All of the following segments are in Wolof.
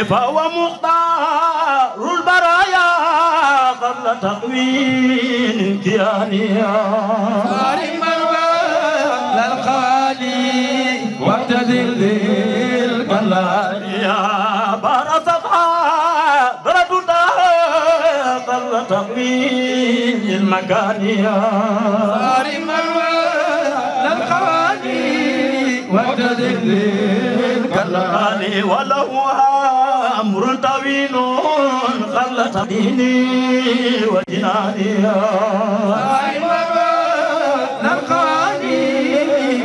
فهو مختار البرايا قبل تقوين كيانيا صارما للخالي وابتذل القلانيا برزتها بردتها قبل تقوين المكانيا صارما للخالي وابتذل القلاني وله أمر طويل خلت ديني وجناني نلقاني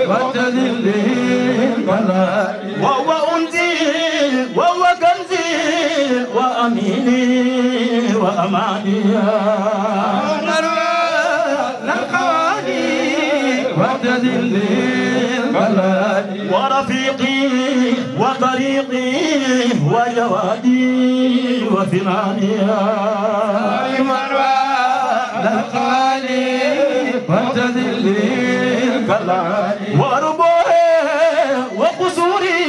وتذل وهو أنزي وهو كنزي وأميني وأماني نلقاني وتذل ورفيقي وطريقي وجوادي وثماني لقاني وتذل وربوه وقصوري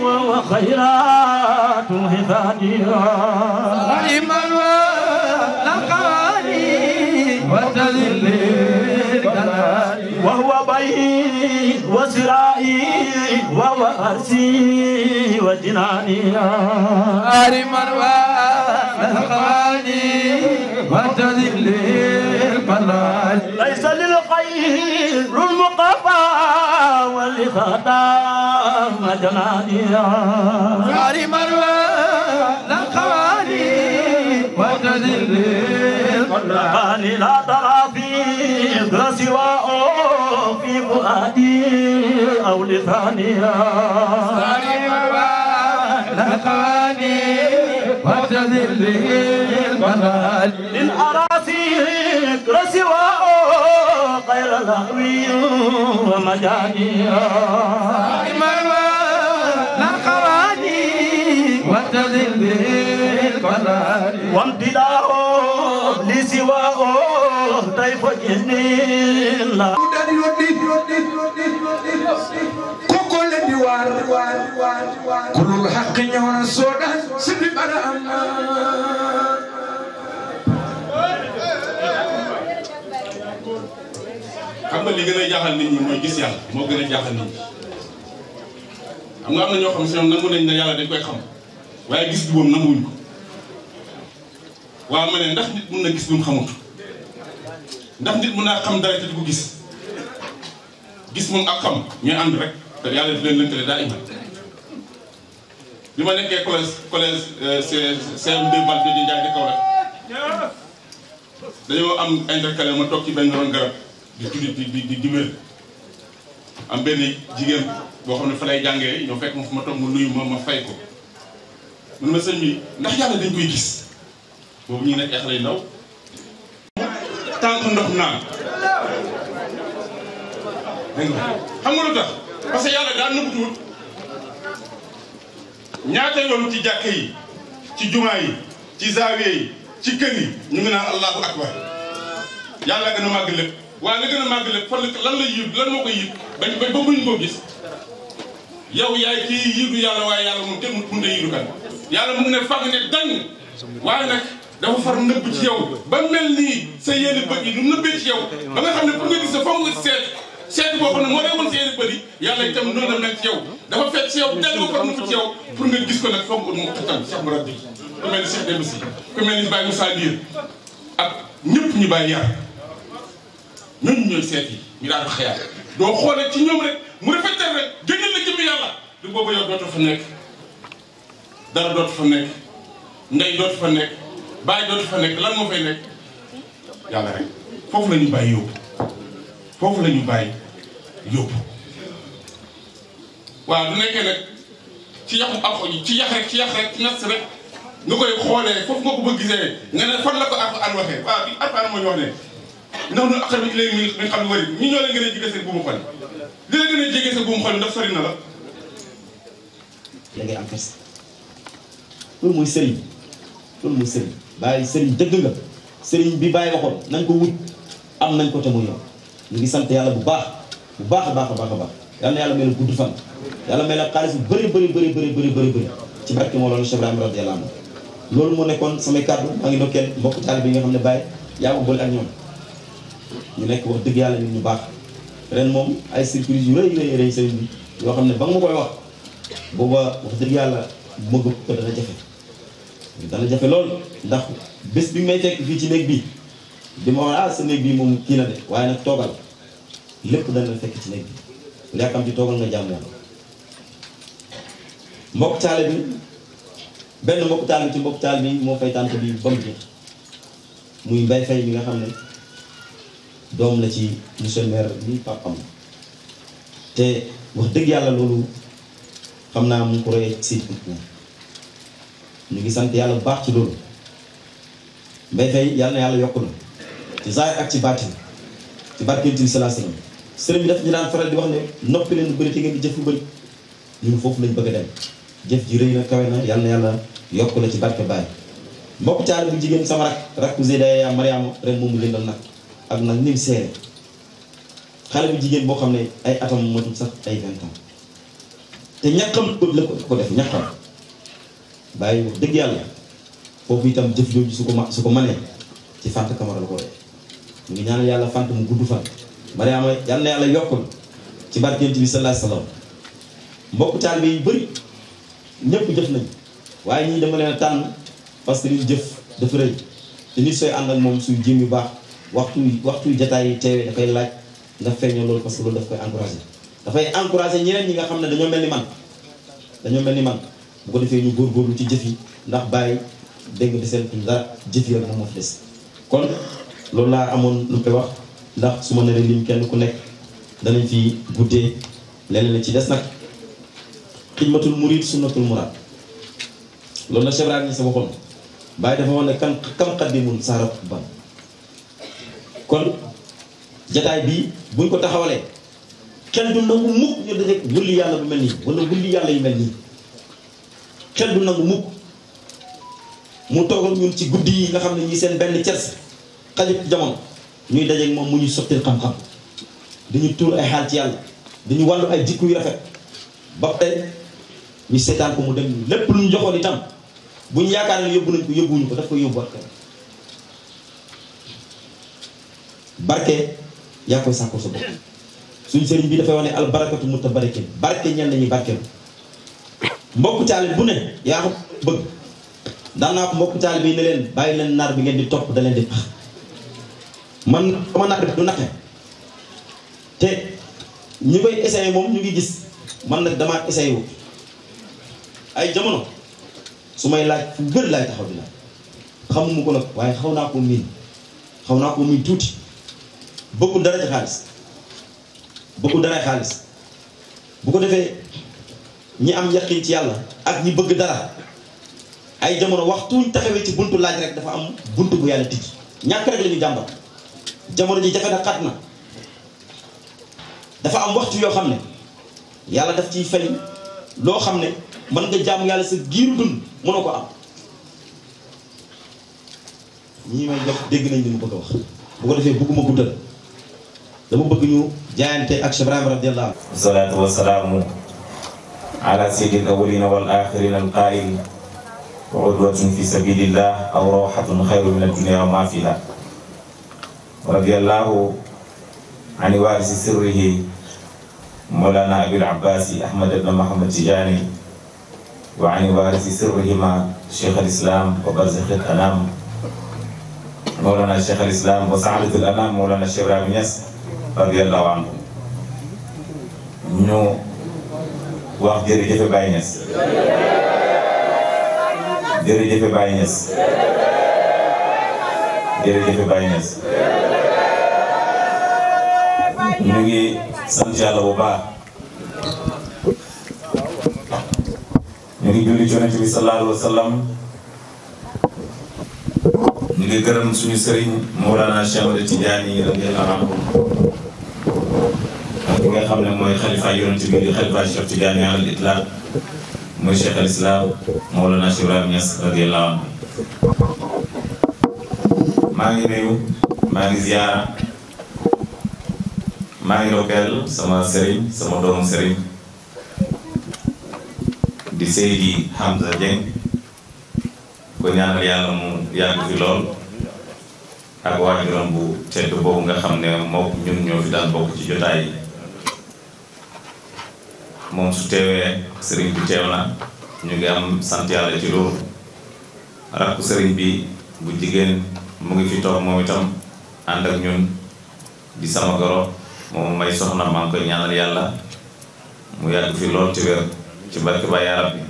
وخيرات هفاني لقاني وتذل وهو بيي وسرائي وهو أرسي وجناني أرمى ولقاني وتذل القلال ليس للخير المقفى والخطا جناني أرمى ولقاني وتذل القلال لا ترى في سواء في فؤادي أو لساني لقاني وتذل البلال للأراسي سواء غير لهوي ومجاني لقاني وتذل البلال وامتداه لسواء طيف جنين كل ديوان كل الحق يوم السودان سيدي برام xam nga li gën a jaaxal nit ñi mooy gis yàlla moo gën a jaaxal nit ñi xam nga am na ñoo xam si ñoom nangu nañ ne yàlla dañ koy xam waaye gis bi moom nanguwuñ ko waaw ma ne ndax nit mun na gis lu mu xamut ndax nit mun naa xam dara te du ko gis moom ak xam ñooy ànd rek te yàlla di leen lëkkale daa iman bi ma nekkee collège CM2 Valdiodio Ndiaye de Kaolack dañoo am intercalé ma toog ci benn ron garab di tuddi di wér am benn jigéen boo xam ne fa lay jàngee ñoo fekk ma fu ma toog mu nuyu ma fay ko mun ma sëñ bi ndax yàlla dañ koy gis boobu ñu nekk ay xale yu ndaw tànk ndox naan dégg nga xam nga lu tax parce que yàlla daan nëbbutuwut ñaata yoon ci jàkk yi ci jumaa yi ci zaawiya yi ci kër yi ñu ngi naan allahu akbar yàlla gën a màgg lépp waaye la gën a màgg lépp fan lan la yib lan moo koy yib bañ ba buñ ko gis yow yaay kii yiidu yàlla waaye yàlla moom kenn mun a yiidu kan yàlla mun ne fàgg ne dañ waaye nag dafa far nëbb ci yow ba mel nii sa yéene bët yi du nëbbee ci yow ba nga xam ne pour nga gis sa foog nga seet boo xam ne moo lay woon sa yéene bët yi yàlla itam noonu la mel ci yow dafa fekk ci yow dellu ko mu ci yow pour nga gis ko nag foog nga mu xatam Cheikh Mourad ku mel ni Cheikh Demba Sy ku mel ni Baye Moussa Ndir ak ñëpp ñu bàyyi yar ñooñu ñooy seet yi ñu daan xëyaat doo xoolee ci ñoom rek mu rafetal rek génneel la jëmmi yàlla du boobu yow dootu fa nekk dara dootu fa nekk ndey dootu fa nekk bàyyi dootu fa nekk lan moo fay nekk yàlla rek foofu la ñu bàyyi yóbbu foofu la ñu bàyyi yóbbu waaw du nekkee nag ci yaxu ak ci yax rek ci nas rek nga koy xoolee foofu nga ko bëgg gisee nga ne fan la ko Alxuraan waxee waaw bi Alxuraan moo ñu wax ne ndax nu aqrab ilayhi min hablil warid ñi ñoo leen gën a jege seen buumu xol li la gën a jege sa buumu xol ndax sori na la da ngay am fes loolu mooy sëriñ bàyyi sëriñ dëgg nga sëriñ bi bàyyi waxoon nañ ko wut am nañ ko te muy yow ñu ngi sant yàlla bu baax a baax yal na yàlla may la gudd fan yàlla may la xaalis bu bëri ci barke Mawlana Cheikh Ibrahima radiyallahu anhu loolu moo nekkoon samay kàddu maa ngi ndokkeel mbokk taalibe bi nga xam ne Baye yaa ma boole ak ñoom ñu nekk wax dëgg yàlla nit ñu baax ren moom ay surprise yu rëy sëriñ bi yoo xam ne ba nga ma koy wax booba wax dëgg yàlla bu ma gëpp ko dana jafe lool ndax bés bi may fekk fii ci néeg bi di ma wax sa néeg bi moom kii na de waaye nag toogal lépp dana fekk ci néeg bi lu yàkkam ci toogal nga jàmm yàlla mbokk taale bi benn mbokk taal bi ci mbokk taal bi moo fay tànt bi ba mu jeex muy Mbaye Faye bi nga xam ne doom la ci monsieur le maire bi papam te wax dëgg yàlla loolu xam naa mu ngi ko royee si ñu ngi sant yàlla bu baax ci loolu Mbaye Faye yàlla na yàlla yokk na ci zaahir ak ci baatin ci barkeel bi sallallahu alayhi wasallam sëriñ bi daf ñu daan faral di wax ne noppi leen lu bëri te ngeen di jëf lu bëri ñun foofu lañ bëgg a dem jëf ji rëy na kawe na yàlla na yàlla yokk la ci barke Baye mbokk caal bu jigéen sama rakku Zeyda Mariama ren moomu lëndal nag ak nag nim seere xale bu jigéen boo xam ne ay atam matul sax ay 20 ans te ñàkkam la ko def ñàkkam Baye wax dëgg yàlla foofu itam jëf jooju su ko manee ci Fant Camara la ko def ñu ngi ñaanal yàlla Fant mu gudd fan Mariama yàlla na yàlla yokkul ci barkeent bi sallallahu alayhi wasallam mbokk taal bi yu bëri ñëpp jëf nañ waaye ñii dama leen a tànn parce que li jëf dafa rëy te nit sooy ànd ak moom suy jéem yu baax waxtu jataay yi teewee dafay laaj nga feeñoo loolu parce que loolu daf koy encouragé ñeneen ñi nga xam ne dañoo mel ni man bu ko defee ñu góorgóorlu ci jëf yi ndax bàyyi dégg nga deseen dara jëf yi rek moom moo fi des kon loolu laa amoon lu koy wax ndax su ma nee lim kenn ku nekk danañ fi guddee leneen la ci des nag xidmatul murid sunnatul murad loolu la Cheikh Ibrahima ñi sa waxoon Baye dafa wax ne kam xaddimun saarab ban kon jataay bii buñ ko taxawalee xel du nangu mukk ñu daje wulli yàlla bu mel nii wala wulli yàlla yu mel nii xel du nangu mukk mu toogal ñun ci guddi yi nga xam ne ñi seen benn cers xajut jamono ñuy dajeeg moom mu ñuy sottil xam-xam dañu tuur ay xaal ci yàlla dañu wàllu ay jikko yu rafet ba tey ñu seetaan ko mu dem lépp lu ñu joxoon itam bu ñu yaakaar ne yóbbu nañ ko yóbbuwuñu ko daf koy yóbbuwaat ko barke yaa koy sàkko sa bopp suñ sëriñ bi dafay wax ne albarakatu mutabarikin barke ñen nañuy barkeelu mbokk taali bu ne yaa ko bëgg daan naa ko mbokk taali bi ne leen bàyyi leen naar bi ngeen di topp da leen di pax man sama naar bi du naqe te ñi koy essayé moom ñu ngi gis man nag damaa essayé wu ay jamono su may laaj fu bëri laay taxaw di laaj xamuma ko nag waaye xaw naa ko miin tuuti bëggu dara ci xaalis bëggu dara xaalis bu ko defee ñi am yaqin ci yàlla ak ñi bëgg dara ay jamono waxtuñ taxawee ci buntu laaj rek dafa am buntu bu yàlla tijji ñàkk rek la ñu jàmbat jamono ji jafe na xat na dafa am waxtu yoo xam ne yàlla daf ciy fay loo xam ne mën nga jaamu yàlla sa giiru dund mënoo ko am ñii may jox dégg nañ li mu bëgg a wax bu ko defee bëgguma guddal dama bëgg ñu jaayante ak Cheikh Ibrahima radiyallahu anhu. wasalaatu wasalaamu ala sayyidil awwalina wal axirina al qaa'il wa udwatun fi sabilillah aw rawhatun xayru min ad-dunya wa ma fiha radiyallahu an waarisi sirrihi mawlana abil abbasi ahmad ibn muhammad tijani wa an waarisi sirrihima cheikh al islam wa barzakh al anam mawlana cheikh al islam wa sa'adat al anam mawlana cheikh Ibrahima Niass radiyallahu anhu ñu wax jërëjëf Baye Niass jërëjëf Baye Niass jërëjëf Baye Niass ñu ngi sant yàlla bu baax ñu ngi julli ci Yonent bi sallallahu alayhi wa sallam ñu ngi gërëm suñu sëriñ Mawlana Cheikh Ahmad Tidiane radiyallahu anhu ki nga xam ne mooy xalifa Yonent bi di xalifa Cheikh Tidiane al itlaq mooy Cheikh al Islam Mawlana Cheikh Ibrahima Niass radiyallahu anhu maa ngi nuyu maa ngi ziyaara maa ngi ndokkeel sama sëriñ sama doomu sëriñ di Seydi Hamza Dieng ko ñaanal yàlla mu yàgg fi lool ak waajuram bu tedd boobu nga xam ne moom ñun ñoo fi daan bokk ci jotaay yi moom su teewee sëriñ bi teew na ñu ngi am sant yàlla ci loolu rakku sëriñ bi bu jigéen mu ngi fi toog moom itam ànd ak ñun di sama goro moom may soxna maa ngi koy ñaanal yàlla mu yàgg fi lool ci wér ci barke ba yaa rabbi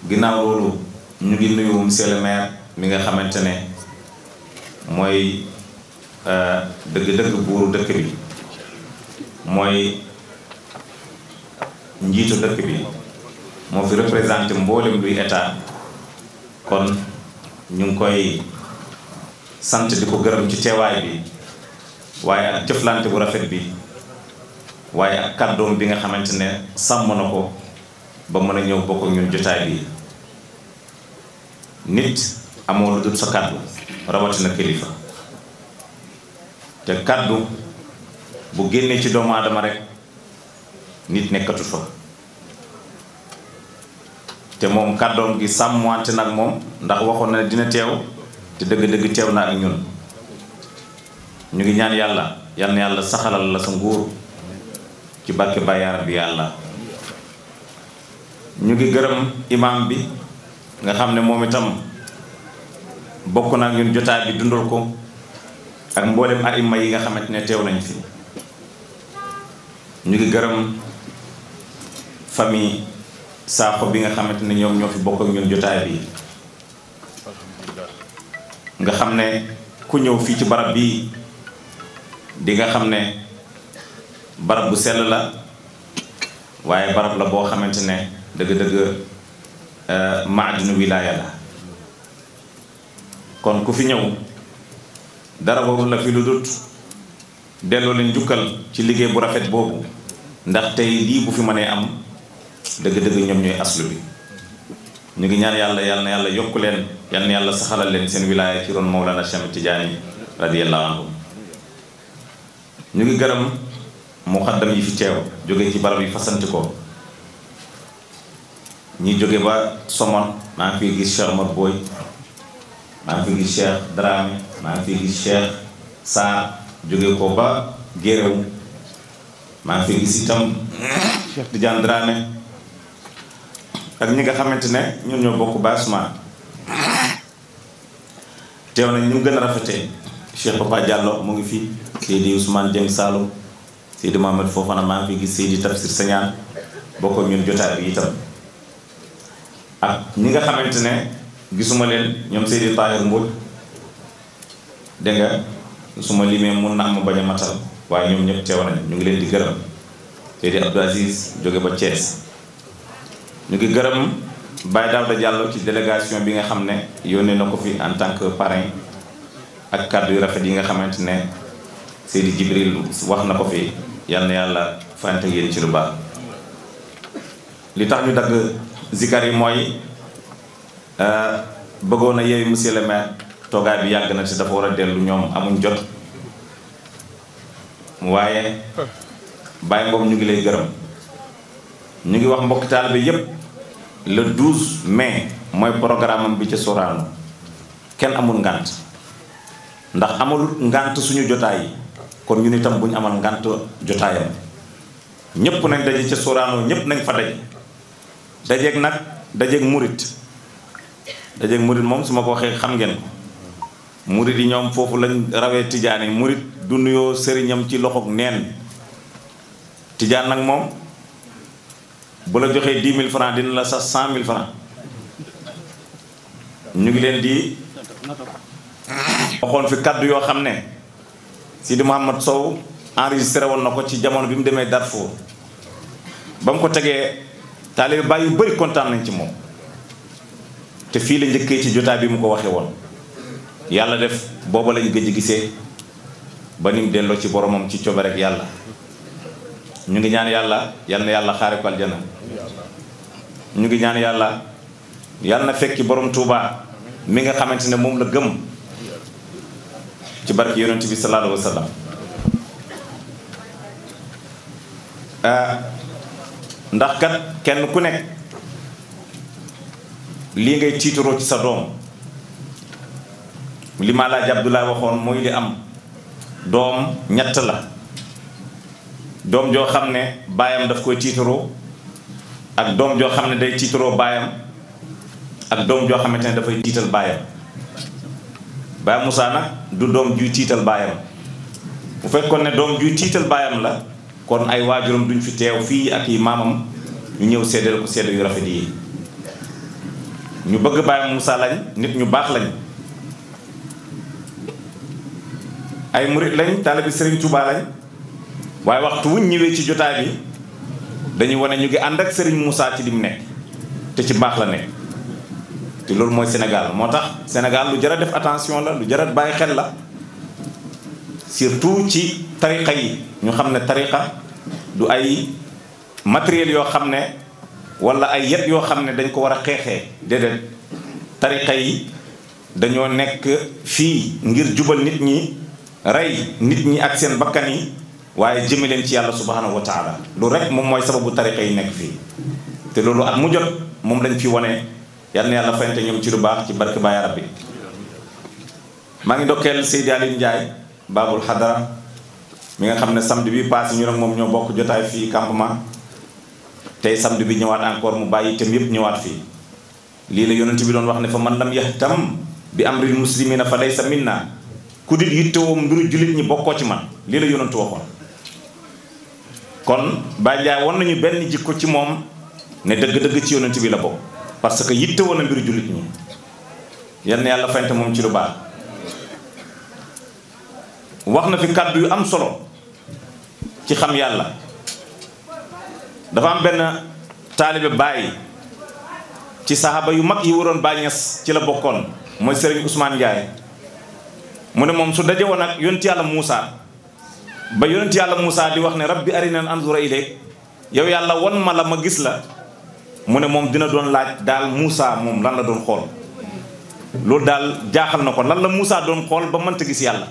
ginnaaw loolu ñu ngi nuyu monsieur le maire mi nga xamante ne mooy dëgg-dëgg buuru dëkk bi mooy njiitu dëkk bi moo fi représenté mboolem luy état kon ñu ngi koy sant di ko gërëm ci teewaay bi waaye ak jëflante bu rafet bi waaye ak kàddoom bi nga xamante ne sàmm na ko ba mën a ñëw bokk ak ñun jotaay bi nit amoo lu dul sa kàddu rawatina kilifa te kàddu bu génnee ci doomu aadama rek nit nekkatu fa te moom kàddoom gi sàmmwante nag moom ndax waxoon na ne dina teew te dëgg-dëgg teew na ak ñun ñu ngi ñaan yàlla yal na yàlla saxalal la sa nguur ci barke ba yaa rabbi yàlla ñu ngi gërëm imam bi nga xam ne moom itam bokk na ak ñun jotaay bi dundal ko ak mboolem aima yi nga xamante ne teew nañ fi ñu ngi gërëm famille Sakho bi nga xamante ne ñoom ñoo fi bokk ak ñun jotaay bi nga xam ne ku ñëw fii ci barab bii di nga xam ne barab bu sell la waaye barab la boo xamante ne dëgg-dëgg maadinu wilaaya la kon ku fi ñëw dara boobu la fi lu dut delloo leen njukkal ci liggéey bu rafet boobu ndax tey lii bu fi mënee am dëgg-dëgg ñoom ñooy aslu bi ñu ngi ñaan yàlla yal na yàlla yokku leen yal na yàlla saxalal leen seen wilaaya ci ron Mawlana Cheikh Tidiane radiyallahu anhu ñu ngi gërëm muqaddam yi fi teew jóge ci barab yi fasanti ko ñi jóge ba Somone maa ngi fiy gis Cheikh Omar Boy maa ngi fiy gis Cheikh Dramé maa ngi fiy gis Cheikh Sarr jóge ko ba Guéréw maa ngi fiy gis itam Cheikh Tidiane Dramé ak ñi nga xamante ne ñun ñoo bokk basement teew nañ ñu gën a rafetee Cheikh Papa Diallo mu ngi fi Seydi Ousmane Dieng Saloum Seydi Mohamed Fofana maa ngi fi gis Seydi Tafsir Sagnane bokk ak ñun jotaay bi itam ak ñi nga xamante ne gisuma leen ñoom Seydi Tahir Mbodj dégg nga su ma limee mun na am bañ a matal waaye ñoom ñëpp teew nañ ñu ngi leen di gërëm Seydi Abdou Aziz jóge ba Thiès ñu ngi gërëm Baye Daouda Diallo ci délégation bi nga xam ne yónnee na ko fi en tant que parrain ak kàddu yu rafet yi nga xamante ne Seydi Jibril wax na ko fi yal na yàlla fayante ak yéen ci lu baax li tax ñu dagg zikar yi mooy bëggoon na yeeyu monsieur le maire toogaay bi yàgg na te dafa war a dellu ñoom amuñ jot waaye Baye Ngom ñu ngi lay gërëm ñu ngi wax mbokki taalibe bi yépp le 12 mai mooy programme am bi ca Sorano kenn amul ngànt ndax amul ngànt suñu jotaay yi kon ñun itam bu ñu amal ngànt jotaayam ñépp nañ daje ca Sorano ñépp nañ fa daje dajeeg nag dajeeg murit moom su ma ko waxee xam ngeen ko murit yi ñoom foofu lañ rawee tijaan yi murit du nuyoo sëriñam ci loxoog neen tijaan nag moom bu la joxee 10 000 francs dina la sax 100 000 francs ñu ngi leen di waxoon fi kaddu yoo xam ne Sidi Mouhamed Sow enregistré woon na ko ci jamono bi mu demee Darfour ba mu ko tegee taalibe Baay yu bëri kontaan nañ ci moom te fii la njëkkee ci jotaay bi mu ko waxee woon yàlla def booba lañ gëj gisee ba ni mu delloo ci boromam ci coobe rek yàlla ñu ngi ñaan yàlla yal na yàlla xaare ko aljana ñu ngi ñaan yàlla yal na fekki borom Touba mi nga xamante ne moom la gëm ci barke yonent bi sallallahu alayhi wa sallam ndax kat kenn ku nekk lii ngay tiitaroo ci sa doom li ma Alaaji Abdoulaye waxoon mooy li am doom ñett la doom joo xam ne baayam daf koy tiitaroo ak doom joo xam ne day tiitaroo baayam ak doom joo xamante ne dafay tiital baayam Baye Moussa nag du doom juy tiital baayam bu fekkoon ne doom juy tiital baayam la kon ay waajuram duñ fi teew fii ak yi maamam ñu ñëw seddal ko sedd yu rafet yi ñu bëgg Baye Moussa lañ nit ñu baax lañ ay murit lañ taalibe Serigne Touba lañ waaye waxtu wuñ ñëwee ci jotaay bi dañuy wane ñu ngi ànd ak Serigne Moussa ci lim nekk te ci baax la nekk te loolu mooy Sénégal moo tax Sénégal lu jar a def attention la lu jar a bàyyi xel la surtout ci tariqa yi ñu xam ne tariqa du ay matériel yoo xam ne wala ay yet yoo xam ne dañ ko war a xeexee déedéet tariqa yi dañoo nekk fii ngir jubal nit ñi rey nit ñi ak seen bakkan yi waaye jëme leen ci yàlla subhanahu wa taala loolu rek moom mooy sababu tariqa yi nekk fii te loolu at mu jot moom lañ fi wane yal na yàlla fayante ñoom ci lu baax ci barke Baay Rabbi maa ngi ndokkeel Seydi Aliou Ndiaye Babul Hadara mi nga xam ne samedi bi passé ñu nag moom ñoo bokk jotaay fii campement tey samedi bi ñëwaat encore mu bàyyi itam yëpp ñëwaat fii lii la yonent bi doon wax ne fa man lam yahtam bi amril muslimina fa laysa minna ku dit yittewoo mbiru jullit ñi bokkoo ci man lii la yonent waxoon kon Baye Ndiaye won nañu benn jikko ci moom ne dëgg-dëgg ci yonent bi la bokk parce que yittewoo na mbiru jullit ñi yal na yàlla fayante moom ci lu baax wax na fi kàddu yu am solo ci xam yàlla dafa am benn taalibe Baye ci saxaaba yu mag yi waroon Baye Niass ci la bokkoon mooy Serigne Ousmane Ndiaye mu ne moom su daje woon ak yonent yàlla Moussa ba yonent yàlla Moussa di wax ne rabbi arinan anzura ilayk yow yàlla won ma la ma gis la mu ne moom dina doon laaj daal Moussa moom lan la doon xool loolu daal jaaxal na ko lan la Moussa doon xool ba mënta gis yàlla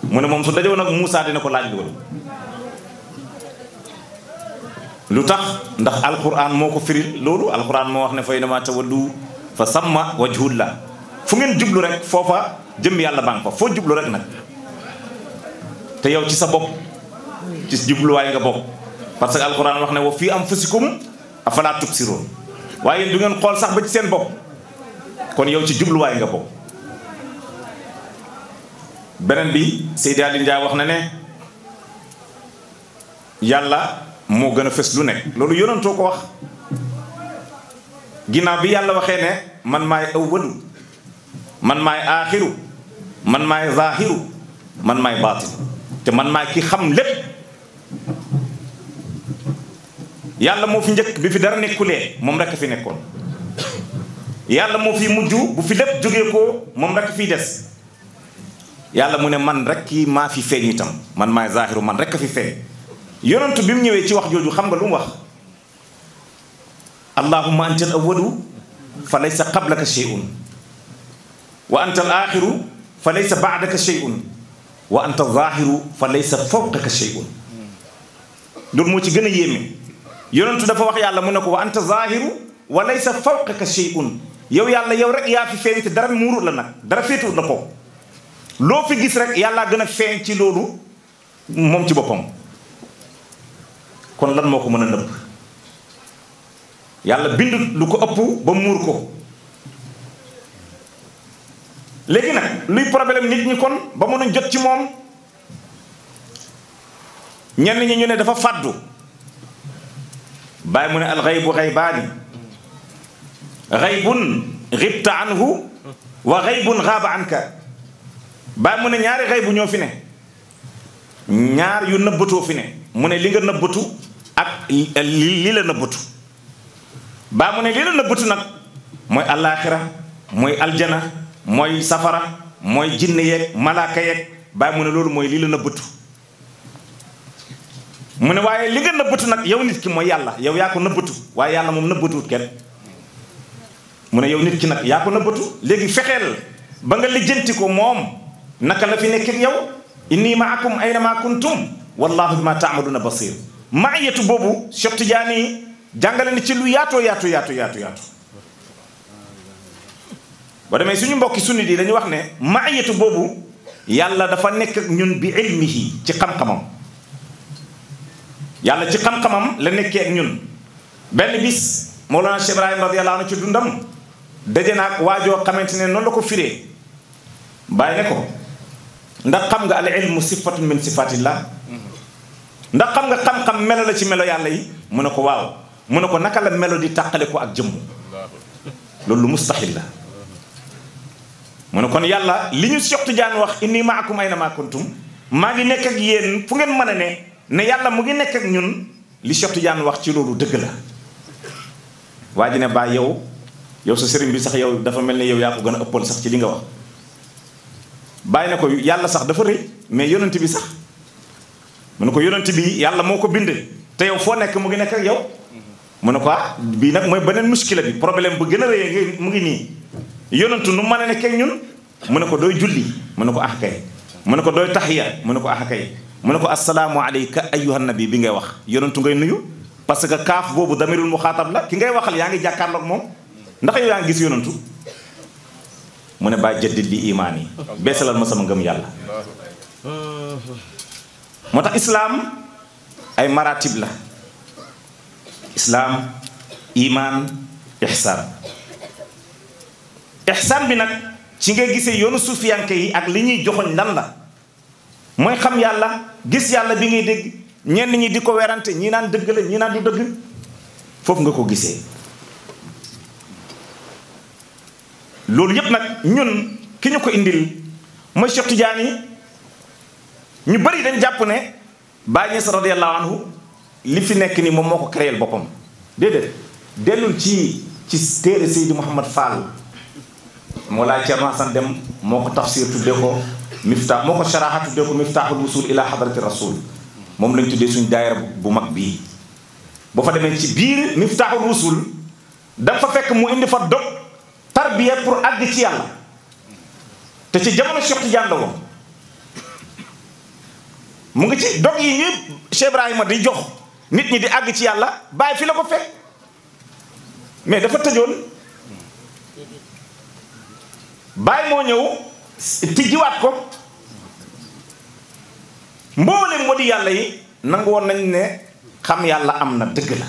mu ne moom su daje woon ak Moussa dina ko laaj loolu lu tax ndax alquran moo ko firi loolu alquran moo wax ne fa innamaa tawallu fa samma wajhullah fu ngeen jublu rek foofa jëm yàlla baa nga fa foo jublu rek nag te yow ci sa bopp ci jubluwaay nga bokk parce que alquran wax ne wa fii anfusikum afalaa tubsiroon waaye du ngeen xool sax ba ci seen bopp kon yow ci jubluwaay nga bokk beneen bi Seydi Aliou Ndiaye wax na ne yàlla moo gën a fës lu nekk loolu yonentoo ko wax ginnaaw bi yàlla waxee ne man maay awwalu man maay aaxiru man maay zaahiru man maay baatin te man maay ki xam lépp yàlla moo fi njëkk bi fi dara nekkulee moom rekk fi nekkoon yàlla moo fi mujj bu fi lépp jógee ko moom rekk fiy des yàlla mu ne man rekk maa fi feeñ itam man maay zaahiru man rekk fi feeñ yonentu bi mu ñëwee ci wax jooju xam nga lu mu wax allahumma anta al awwalu fa laysa qablaka shay'un wa anta al aaxiru fa laysa ba'daka shay'un wa anta al zaahiru fa laysa fawqaka shay'un loolu moo ci gën a yéeme yonentu dafa wax yàlla mu ne ko wa anta zaahiru wa laysa fawqaka shay'un yow yàlla yow rek yaa fi feeñ te dara muurut la nag dara féetuwut la ko loo fi gis rek yàllaa gën a feeñ ci loolu moom ci boppam kon lan moo ko mën a nëbb yàlla bind lu ko ëpp ba muur ko léegi nag luy problème nit ñi kon ba mën a jot ci moom ñenn ñi ñu ne dafa fàddu bàyyi mu ne alxaybu xaybaani xaybun xibta anhu wa xaybun xaaba anka bàyyi mu ne ñaari xaybu ñoo fi ne ñaar yu nëbbatoo fi ne mu ne li nga nëbbatu ak li la nëbbatu bàyyi mu ne li la nëbbatu nag mooy allaaxira mooy aljana mooy safara mooy jinne yeeg malaaka yeeg bàyyi mu ne loolu mooy li la nëbbatu mu ne waaye li nga nëbbatu nag yow nit ki mooy yàlla yow yaa ko nëbbatu waaye yàlla moom nëbbatuwut kenn mu ne yow nit ki nag yaa ko nëbbatu léegi fexeel ba nga lijjanti ko moom naka la fi nekk ak yow inni maakum aynama kuntum wallahu bima taamaluuna basir maayatu boobu Cheikh Tidiane jàngale na ci lu yaatoo yaatu ba demee suñu mbokki sunni yi dañuy wax ne maayatu boobu yàlla dafa nekk ak ñun bi ilmihi ci xam-xamam yàlla ci xam-xamam la nekkee ak ñun benn bis Mawlana Cheikh Ibrahim radiyallahu anhu ci dundam daje naag waajoo xamante ne noonu la ko firee bàyyi ne ko ndax xam nga al ilmu sifatun min sifatillah ndax xam nga xam-xam melo la ci melo yàlla yi mu ne ko waaw mu ne ko naka la melo di tàqale ko ak jëmm loolu lu mustaxil la mu ne kon yàlla li ñu Cheikh Tidiane wax inni maakum aynama kuntum maa ngi nekk ak yéen fu ngeen mën a ne yàlla mu ngi nekk ak ñun li Cheikh Tidiane wax ci loolu dëgg la waa ji ne baa yow sa sëriñ bi sax yow dafa mel ne yow yaa ko gën a ëppal sax ci li nga wax bàyyi na ko yàlla sax dafa rëy mais yonent bi sax mu ne ko yonent bi yàlla moo ko bind te yow foo nekk mu ngi nekk ak yow mu ne ko bii nag mooy beneen muskila bi problème bu gën a rëy mu ngi nii yonentu nu mën a nekk ak ñun mu ne ko dooy julli mu ne ko ah kay mu ne ko dooy taxiya mu ne ko ah kay mu ne ko assalaamu alayka ayyuhan nabi bi ngay wax yonentu ngay nuyu parce que kaaf boobu damirul muxaatab la ki ngay waxal yaa ngi jàkkaarloog moom ndax yow yaa ngi gis yonentu mu ne baa jaddit li imaan yi beesalal ma sama ngëm yàlla moo tax islaam ay maratib la islaam imaan ihsaan ihsaan bi nag ci nga gisee yoonu suufiyanke yi ak li ñuy joxoñ lan la mooy xam yàlla gis yàlla bi ngay dégg ñenn ñi di ko werante ñi naan dëgg la ñi naan du dëgg foofu nga ko gisee loolu yépp nag ñun ki ñu ko indil mooy Cheikh Tidiane ñu bari dañ jàpp ne Baay Ñas radiyallahu anhu li fi nekk ni moom moo ko créé boppam déedéet dellul ci téere Seydi Mouhamad Fall moo laa Cerno Hasan Dem moo ko tafsir tuddee ko miftaax moo ko sharaxa tuddee ko miftaaxul wusul ila hadrati rasul moom lañ tuddee suñ daayira bu mag bii boo fa demee ci biir miftaaxul wusul dafa fekk mu indi fa dog tarbiya pour àgg ci yàlla te ci jamono Cheikh Tidiane la woon mu ngi ci dog yi ñëpp Cheikh Ibrahima di jox nit ñi di àgg ci yàlla bàyyi fi la ko fekk mais dafa tëjoon bàyyi moo ñëw tijjiwaat ko mboolem moo di yàlla yi nangu woon nañ ne xam yàlla am na dëgg la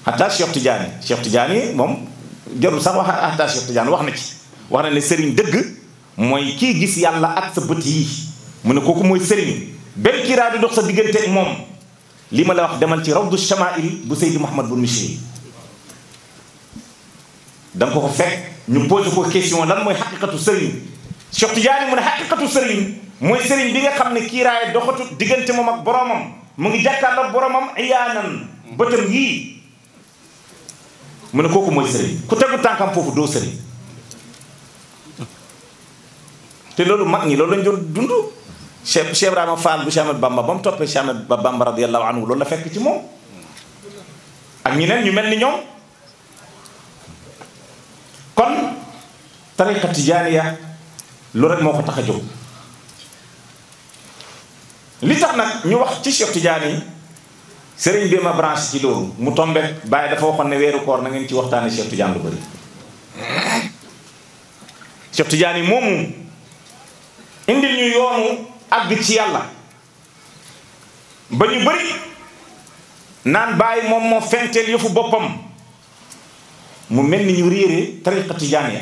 hatta Cheikh Tidiane moom jarul sax wax hatta Cheikh Tidiane wax na ci wax na ne sëriñ dëgg mooy kii gis yàlla ak sa bët yi mu ne kooku mooy sëriñ benn kiiraa di dox sa diggante ak moom li ma la wax demal ci rawdu shamail bu Seydi Mouhamad bun Mishri da nga ko fekk ñu posé ko question lan mooy xaqiqatu sëriñ Cheikh Tidiane mu ne xaqiqatu sëriñ mooy sëriñ bi nga xam ne kiiraay doxatu diggante moom ak boromam mu ngi jàkkaarloo boromam iyaanan bëtam yii mu ne kooku mooy sëriñ ku tegu tànkam foofu doo sëriñ te loolu mag ñi loolu lañ doon dund Cheikh Ibrahima Fall bu Cheikh Ahmed Bamba ba mu toppee Cheikh Ahmed Bamba radiyallahu anhu loolu la fekk ci moom ak ñeneen ñu mel ni ñoom kon tariqa tijaaniya loolu rek moo ko tax a jóg li tax nag ñu wax ci Cheikh Tidiane sëriñ bi ma branche ci loolu mu tombe Baye dafa waxoon ne weeru koor na ngeen ci waxtaane Cheikh Tidiane lu bëri Cheikh Tidiane moomu indil ñu yoonu àgg ci yàlla ba ñu bëri naan Baye moom moo fenteel yëfu boppam mu mel ni ñu réere tariqa tijaaniya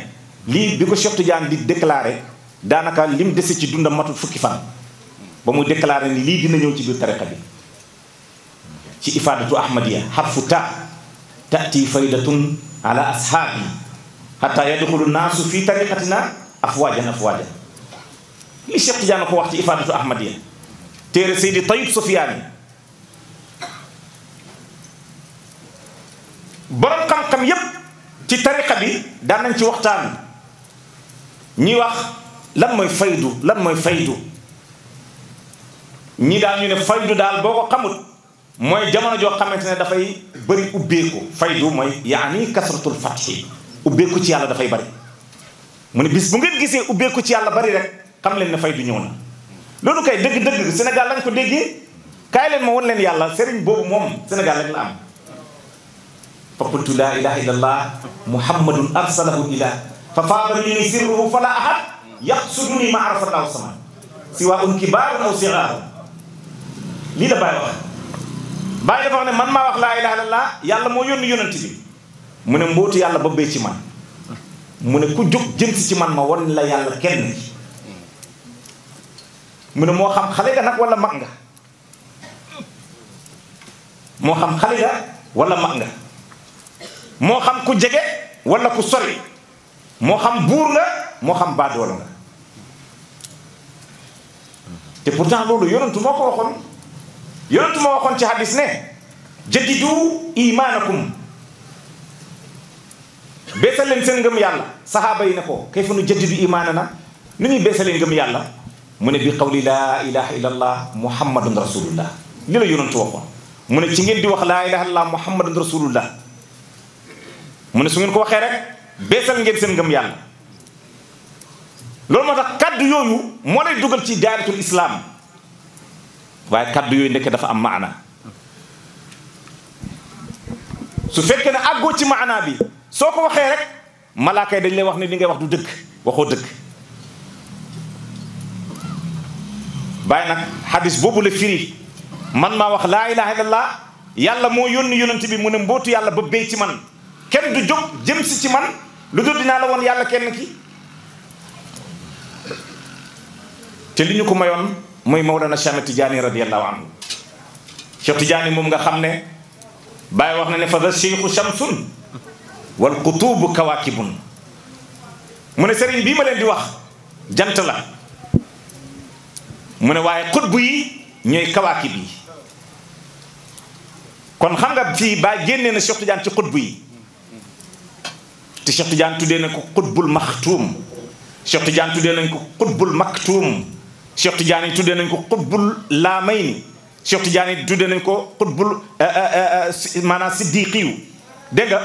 lii bi ko Cheikh Tidiane di déclaré daanaka lim dese ci dundam matul fukki fan ba muy déclaré ni lii dina ñëw ci biir tariqa bi ci ifadatu ahmadiya xarfu ta tati faydatun ala ashaabi xata yadxulu naasu fi tariqatina afwajan afwajan li Cheikh Tidiane ko wax ci ifadatu ahmadiya téere Seydi Tayib Sofiyaani borom xam-xam yépp ci tariqa bi daan nañ ci waxtaan ñi wax lan mooy faydu lan mooy faydu ñi daal ñu ne faydu daal boo ko xamut mooy jamono joo xamante ne dafay bëri ubbeeku faydu mooy yaani kasratul fathi ubbeeku ci yàlla dafay bëri mu ne bis bu ngeen gisee ubbeeku ci yàlla bëri rek xam leen ne faydu ñëw na loolu kay dëgg-dëgg Sénégal lañ ko déggee kaay leen ma won leen yàlla sëriñ boobu moom Sénégal rek la am fa qultu laa ilaha illa allah muhammadun arsalahu ilah fa faada minni sirruhu fala ahad yaqsuduni ma arafat aw sama siwa un kibaarun aw sigaarun lii la Baye wax Baye dafa wax ne man maa wax laa ilaha illa allah yàlla moo yónni yonent bi mu ne mbootu yàlla ba bee ci man mu ne ku jóg jëm si ci man ma won la yàlla kenn ki mu ne moo xam xale nga nag wala mag nga moo xam xale nga wala mag nga moo xam ku jege wala ku sori moo xam buur nga moo xam baadoola nga te pourtant loolu yonentu moo ko waxoon yonentu moo waxoon ci hadis ne jaddidu imaanakum beesal leen seen ngëm yàlla sahaaba yi ne ko kayfa nu jaddidu imaanana nu ñuy beesalee ngëm yàlla mu ne bi qawli laa ilaha illa allah muhammadun rasulullah li la yonentu waxoon mu ne ci ngeen di wax laa ilaha illa allah muhammadun rasulullah mu ne su ngeen ko waxee rek beesal ngeen seen ngëm yàlla loolu moo tax kaddu yooyu moo lay dugal ci daayiratul islam waaye kaddu yooyu nekk dafa am maana su fekkee ne àggoo ci maana bi soo ko waxee rek malaaka yi dañ lay wax ne li ngay wax du dëgg waxoo dëgg bàyyi nag hadis boobu la firi man maa wax laa ilaha illallah yàlla moo yónni yonent bi mu ne mbootu yàlla ba béy ci man kenn du jóg jëm si ci man lu dul dinaa la woon yàlla kenn ki te li ñu ko mayoon mooy Mawlana Cheikh Tidiane radiyallahu anhu Cheikh Tidiane moom nga xam ne Baye wax na ne fa da cheikhu shamsun wal qutubu kawaakibun mu ne sëriñ bii ma leen di wax jant la mu ne waaye xutbu yi ñooy kawaakib yi kon xam nga fii Baye génnee na Cheikh Tidiane ci xutbu yi te Cheikh Tidiane tuddee nañ ko xutbul maxtuum Cheikh Tidiane tuddee nañ ko xutbul maktuum Cheikh Tidiane tuddee nañ ko xutbul laamayni Cheikh Tidiane tuddee nañ ko xutbul maanaam siddiqiyu dégg nga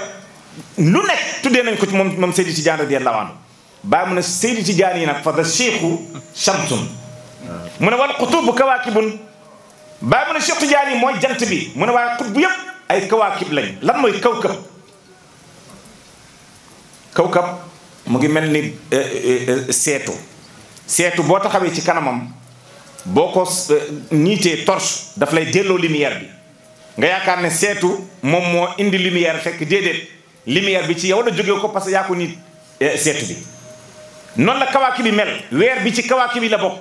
lu nekk tuddee nañ ko ci moom Seydi Tidiane radiyallahu anhu Baye mu ne Seydi Tidiane yi nag fa da cheikhu shamsun mu ne wal xutubu kawaakibun Baye mu ne Cheikh Tidiane yi mooy jant bi mu ne waaye xutbu yëpp ay kawaakib lañ lan mooy kawkab kawkab mu ngi mel ni seetu boo taxawee ci kanamam boo ko niitee torche daf lay delloo lumière bi nga yaakaar ne seetu moom moo indi lumière fekk déedéet lumière bi ci yow la jógee ko parce que yaa ko niit seetu bi noonu la kawaaki bi mel weer bi ci kawaaki bi la bokk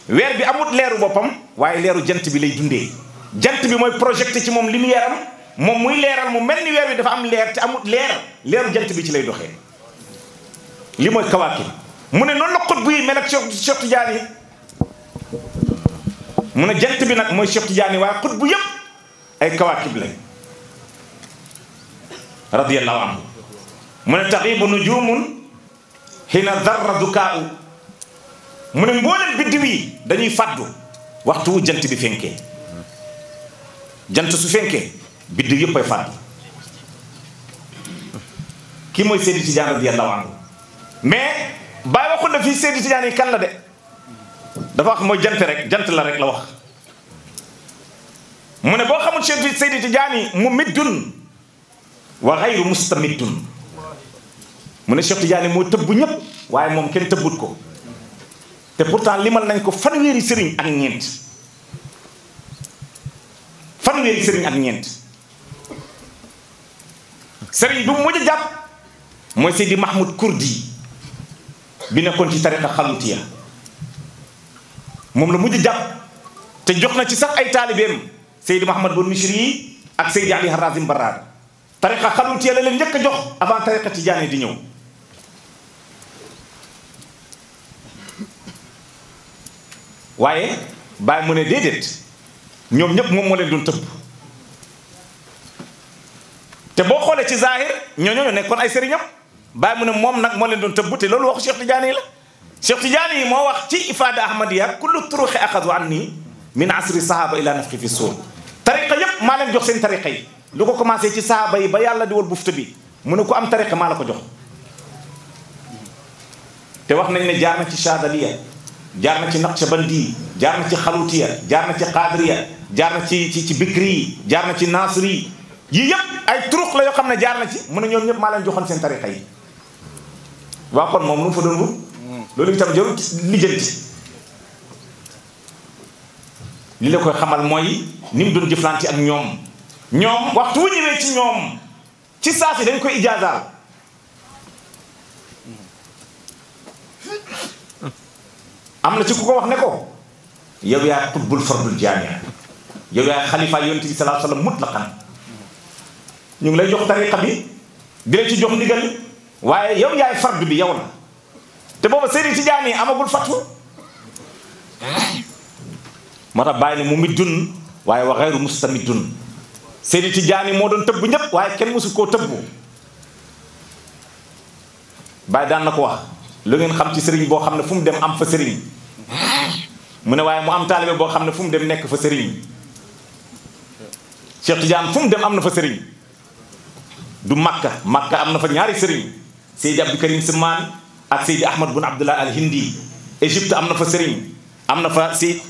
weer bi amut leeru boppam waaye leeru jant bi lay dundee jant bi mooy projecté ci moom lumière am moom muy leeral mu mel ni weer wi dafa am leer te amul leeru jant bi ci lay doxee li mooy kawaakib mu ne noonu la xutbu yi mel ak Cheikh Tidiane yi mu ne jant bi nag mooy Cheikh Tidiane yi waaye xutbu yëpp ay kawaakib lañ radiyallahu anhu mu ne taxibu nujumun xina darra dukaau mu ne mboolem biddiw yi dañuy fàddu waxtu wu jant bi fenkee jant su fenkee biddiw yëpp ay fàddu kii mooy Seydi Tidiane radiyallahu anhu mais bàyyi waxul na fii Seydi Tidiane yi kan la de dafa wax mooy jant rek jant la rek la wax mu ne boo xamul Seydi Tidiane yi mu middun wa xayru mustamiddun mu ne Cheikh Tidiane moo tëbb ñëpp waaye moom kenn tëbbut ko te pourtant limal nañ ko fanweeri sëriñ ak ñeent fanweeri sëriñ ak ñeent sëriñ bu mujj a jàpp mooy Seydi Mahmoud Kurdi bi nekkoon ci tariqa xalutiya moom la mujj jàpp te jox na ci sax ay taalibeem Seydi Mahamad bun Misri yi ak Seydi Ali Harazim Barrada tariqa xalutiya la leen njëkk a jox avant tariqa Tijaani di ñëw waaye Baay mu ne déedéet ñoom ñëpp moom moo leen doon tëbb te boo xoolee ci zahir ñooñu nekkoon ay sëriñam Baay mu ne moom nag moo leen doon tëbb te loolu waxu Cheikh Tidiane yi la Cheikh Tidiane yi moo wax ci ifada ahmadiya kullu turuqi axadu anni min asri sahaba ila nafxi fi suur tariqa yëpp maa leen jox seen tariqa yi lu ko commencé ci sahaba yi ba yàlla di wal bufta bi mu ne ko am tariqa maa la ko jox te wax nañ ne jaar na ci Chadaliya jaar na ci Naqshbandi jaar na ci xalutiya jaar na ci qadriya jaar na ci bikri jaar na ci nasri yii yëpp ay turuq la yoo xam ne jaar na ci mu ne ñoom ñëpp maa leen joxoon seen tariqa yi waa kon moom lu mu fa doon wut loolu itam jarul lijjanti li la koy xamal mooy ni mu doon jëflante ak ñoom waxtu wu ñëwee ci ñoom ci saa si dañ koy ijaazaal am na ci ku ko wax ne ko yow yaa xutbul fardul jaamia yow yaa xalifa yonent bi sallallahu alayhi wa sallam mutlaqan ñu ngi lay jox tariqa bi di la ci jox ndigal waaye yow yaay fardu bi yow la te booba Seydi Tidiane amagul fatu moo tax bàyyi ne mu middun waaye wa xayru mustamiddun Seydi Tidiane moo doon tëbb ñëpp waaye kenn mosu koo tëbbu bàyyi daan na ko wax lu ngeen xam ci sëriñ boo xam ne fu mu dem am fa sëriñ mu ne waaye mu am taalibe boo xam ne fu mu dem nekk fa sëriñ Cheikh Tidiane fu mu dem am na fa sëriñ du Makka am na fa ñaari sëriñ Seydi Abdou Karim Simaan ak Seydi Ahmad bun Abdullah al Hindi Égypte am na fa sëriñ am na fa si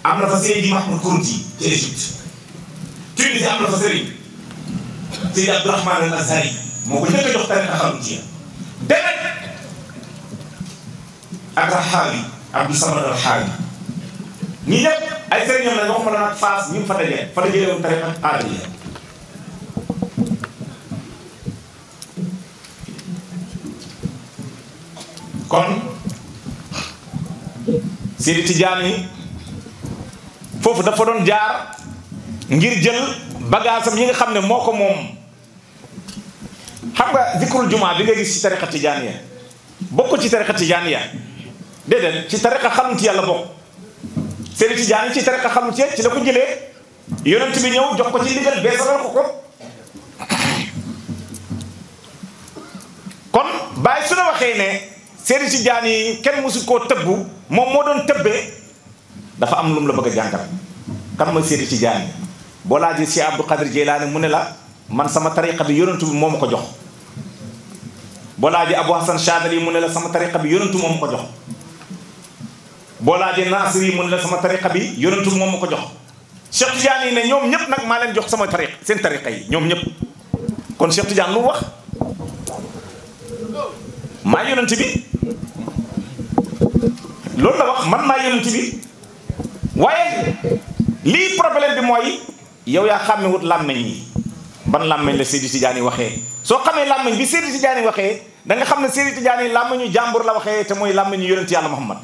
am na fa Seydi Mahmoud Kurdi ci Égypte Tunisie am na fa sëriñ Seydi Abdourahman al Azhari moo ko njëkk a jox tariqa xalutiya demet ak Raxaawi Abdou Samad Raxaawi ñi ñëpp ay sëriñam lañ waxuma la nag Faas ñu fa dajee woon tariqa qaadiriya kon Seydi Tidiane foofu dafa doon jaar ngir jël bagaasam yi nga xam ne moo ko moom xam nga zikrul jumaa bi nga gis ci tariqa Tijaaniya bokk ci tariqa Tijaaniya déedéet ci tariqa xalutiya la bokk Seydi Tidiane ci tariqa xalutiya ci la ko jëlee yonent bi ñëw jox ko ci ndigal beesalal ko kon Baay su la waxee ne Seydi Tidiane yi kenn mosu koo tëbbu moom moo doon tëbbee dafa am lu mu la bëgg a jàngal kan mooy Seydi Tidiane boo laajee si Abdou Qadir Jeylaani mu ne la man sama tariqa bi yonentu bi moo ma ko jox boo laajee Abou Hassan Chadali mu ne la sama tariqa bi yonentu moo ma ko jox boo laajee Nasiri mu ne la sama tariqa bi yonentu moom ma ko jox Cheikh Tidiane yi ne ñoom ñëpp nag maa leen jox sama tariqa seen tariqa yi ñoom ñëpp kon Cheikh Tidiane lu mu wax maa yonent bi loolu la wax man maa yonent bi waaye lii problème bi mooy yow yaa xàmmewut làmmeñ yi ban làmmeñ la Seydi Tidiane waxee soo xamee làmmeñ bi Seydi Tidiane waxee da nga xam ne Seydi Tidiane làmmeñu jàmbur la waxee te mooy làmmeñu yonent yàlla Muhammad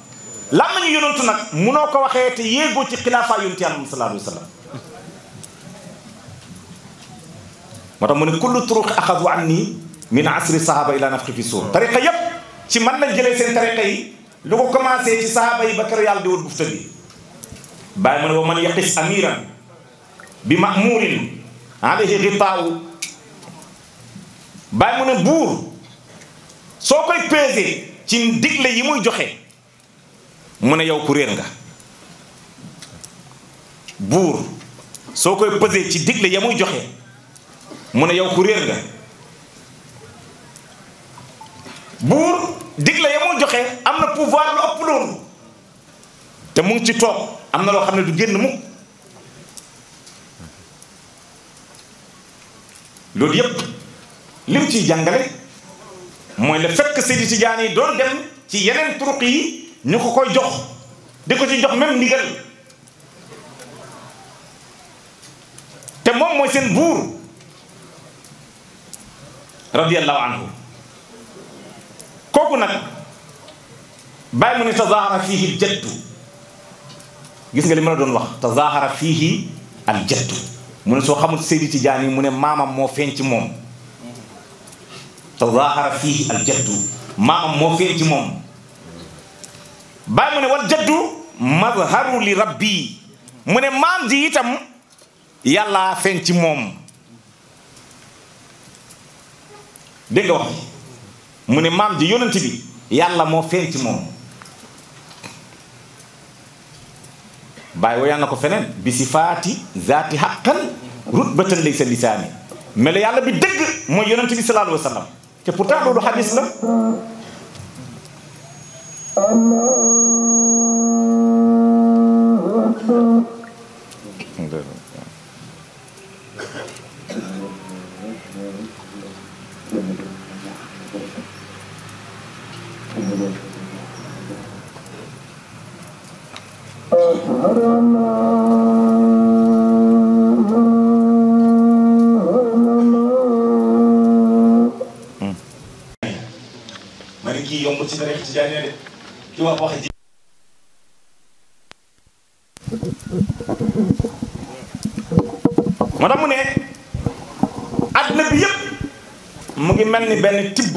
làmmiñu yonantu nag munoo ko waxee te yéegoo ci xilaafa yonent yàlla sallallahu alayhi wa sallam moo tax mu ne kullu turuq axadu anni min asri sahaba ila nafxi fi suur tariqa yépp ci man lañ jëlee seen tariqa yi lu ko commencé ci sahaba yi ba kër yàlla di wër bufta bi bàyyi mu ne wa man yaqis amiran bi mamurin alayhi ritaawu bàyyi mu ne buur soo koy pesé ci digle yi muy joxe mu ne yow ku réer nga buur soo koy pesé ci digle ya muy joxe mu ne yow ku réer nga buur digle ya muy joxe am na pouvoir lu ëpp loolu te mu ngi ci toog am na loo xam ne du génn mukk loolu yépp lim ciy jàngale mooy le fait que Seydi Tidiane yi doon dem ci yeneen turuq yi ñu ko koy jox di ko ci jox même ndigal te moom mooy seen buur radiyallahu anhu kooku nag bàyyi mu ne tazahara fiihi aljaddu gis nga li ma la doon wax tazahara fiihi aljaddu mu ne soo xamul Seydi Tidiane yi mu ne maamam moo feeñ ci moom tazahara fiihi aljaddu maamam moo feeñ ci moom bàyyi mu ne wal jaddu mazharu li rabbi mu ne maam ji itam yàlla feeñ ci moom dégg nga wax mu ne maam ji yonent bi yàlla moo feeñ ci moom bàyyi woyaan na ko feneen bi sifaati zaati haqqan rutbatan laysa lisaani melo yàlla bi dëgg mooy yonent bi sallallahu alayhi wa sallam te pourtant loolu xadis la ma ne kii yomb ci dara ci jaane de ki wax wax ji moo tax mu ne àdduna bi yépp mu ngi mel ni benn tibb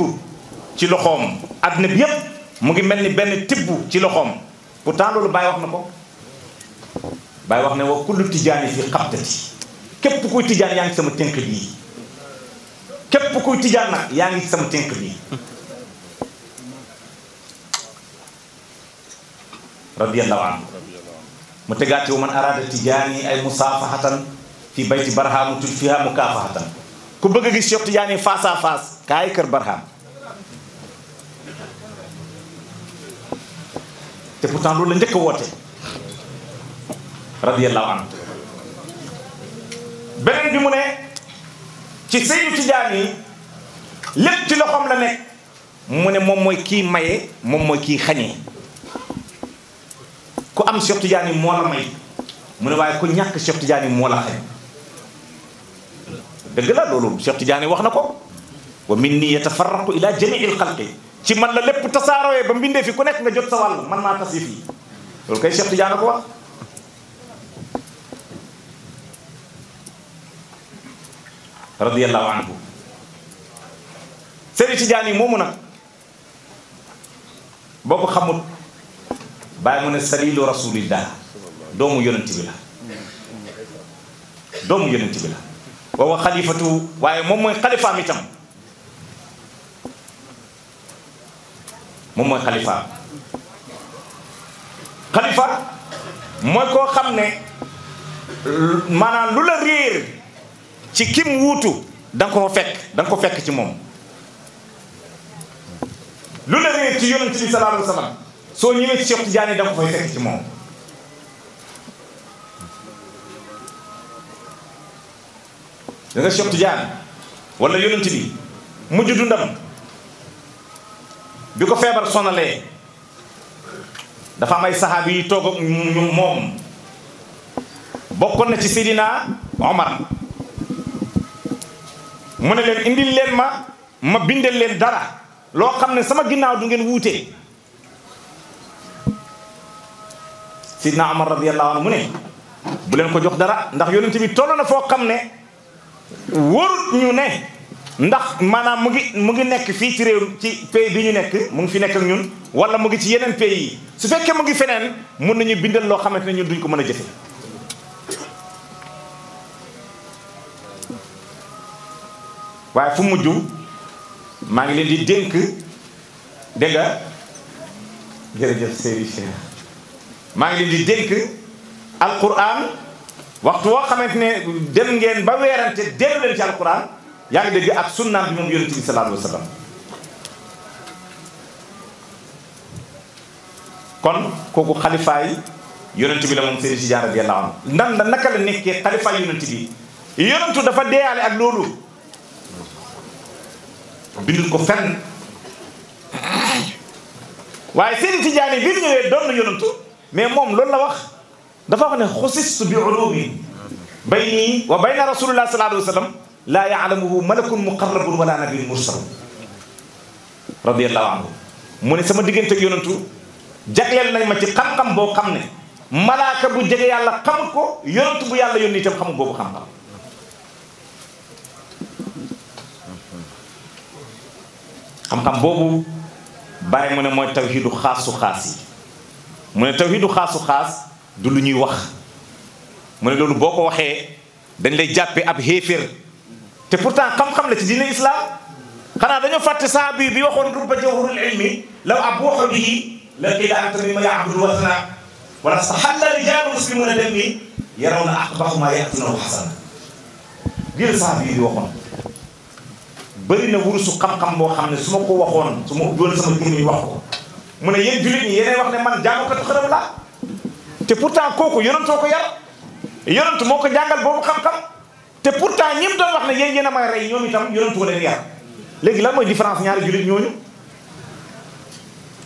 ci loxoom àdduna bi yépp mu ngi mel ni benn tibb ci loxoom pourtant loolu Baye wax na ko Baye wax ne wa kullu tijaani fi xabtati képp kuy tijaan yaa ngi sama tënk bii képp kuy tijaan nag yaa ngi sama tënk bii radiyallahu anhu mu tegaati wa man arada tijaani ay musaafahatan fi bayti barhaamu tud fiha mukaafahatan ku bëgg a gis Cheikh Tidiane face à face kaay kër barhaam te pourtant loolu la njëkk a woote radiyallahu anhu beneen bi mu ne ci Seydi Tidiane yi lépp ci loxoom la nekk mu ne moom mooy kii maye moom mooy kii xañee ku am Cheikh Tidiane yi moo la may mu ne waaye ku ñàkk Cheikh Tidiane yi moo la xañ dëgg la loolu Cheikh Tidiane wax na ko wa minni yatafarraqu ila jamiil xalqi ci man la lépp tasaarooyee ba mbindee fi ku nekk nga jot sa wàll man maa tas yi fii loolu kay Cheikh Tidiane ko wax radiyallahu anhu Seydi Tidiane yi moomu nag boo ko xamut bàyyi mu ne salilu rasulillah doomu yonent bi la doomu yonent bi la wa xalifatu waaye moom mooy xalifaam itam moom mooy xalifaam xalifa mooy koo xam ne maanaam lu la réer ci kim wuutu da nga ko fekk ci moom lu la réer ci yonent bi sallallahu alayhi wa sallam soo ñëwee ci Cheikh Tidiane da nga ko fay fekk ci moom da nga Cheikh Tidiane wala yonent bi mujj dundam bi ko feebar sonalee dafa am ay saxaabi yi toog ak moom bokkoon na ci Seydina Omar mu ne leen indil leen ma bindal leen dara loo xam ne sama ginnaaw du ngeen wuute Sidna Omar radiyallahu anhu mu ne bu leen ko jox dara ndax yonent bi toll na foo xam ne warut ñu ne ndax maanaam mu ngi nekk fii ci réew ci pays bi ñu nekk mu ngi fi nekk ak ñun wala mu ngi ci yeneen pays yi su fekkee mu ngi feneen mun nañu bindal loo xamante ne ñun duñ ko mën a jëfe waaye fu mujj maa ngi leen di dénk dégg nga jërëjëf Seydou Cheikh maa ngi leen di dénk alquran waxtu woo xamante ne dem ngeen ba weerante dellu leen ci alquran yaa ngi dégg ak sunnaam bi moom yonent bi sallallahu alayhi wa sallam kon kooku xalifaay yonent bi la moom Seydou Tidiane radiyallahu anhu naka la nekkee xalifaay yonent bi yonentu dafa deeyaale ak loolu bindul ko fenn waaye Seydou Tidiane bi mu ñëwee doon na yonentu mais moom loolu la wax dafa wax ne xusistu bi ulumi bayni wa bayna rasulillah sallallahu alayhi wa sallam laa yaalamuhu malakun muqarrabun wala nabiyyun mursal radiyallahu anhu mu ne sama diggante ak yonentu jagleel nañ ma ci xam-xam boo xam ne malaaka bu jege yàlla xamut ko yonentu bu yàlla yónni itam xamul boobu xam-xam xam-xam boobu bàyyi mu ne mooy tawhidu xaasu xaas yi mu ne tawhidu xaasu xaas du lu ñuy wax mu ne loolu boo ko waxee dañ lay jàppee ab xéeféer te pourtant xam-xam la ci diine islam xanaa dañoo fàtte saabi bi waxoon rubba jawharul ilmi law abwahu bihi la qiila anta mimma ya'budu wasna wala stahalla rijaalu muslimuna dami yarawna aqbahu ma ya'tunahu hasana biir saabi bi waxoon bëri na wurusu xam-xam boo xam ne su ma ko waxoon su ma ubbiwoon sama gémmiñ wax ko mu ne yéen jullit ñi yéenay wax ne man jaamukatu xërëm laa te pourtant kooku yonentoo ko yar yonent moo ko jàngal boobu xam-xam te pourtant ñim doon wax ne yéen a may rey ñoom itam yonentu ko leen yar léegi lan mooy différence ñaari jullit ñooñu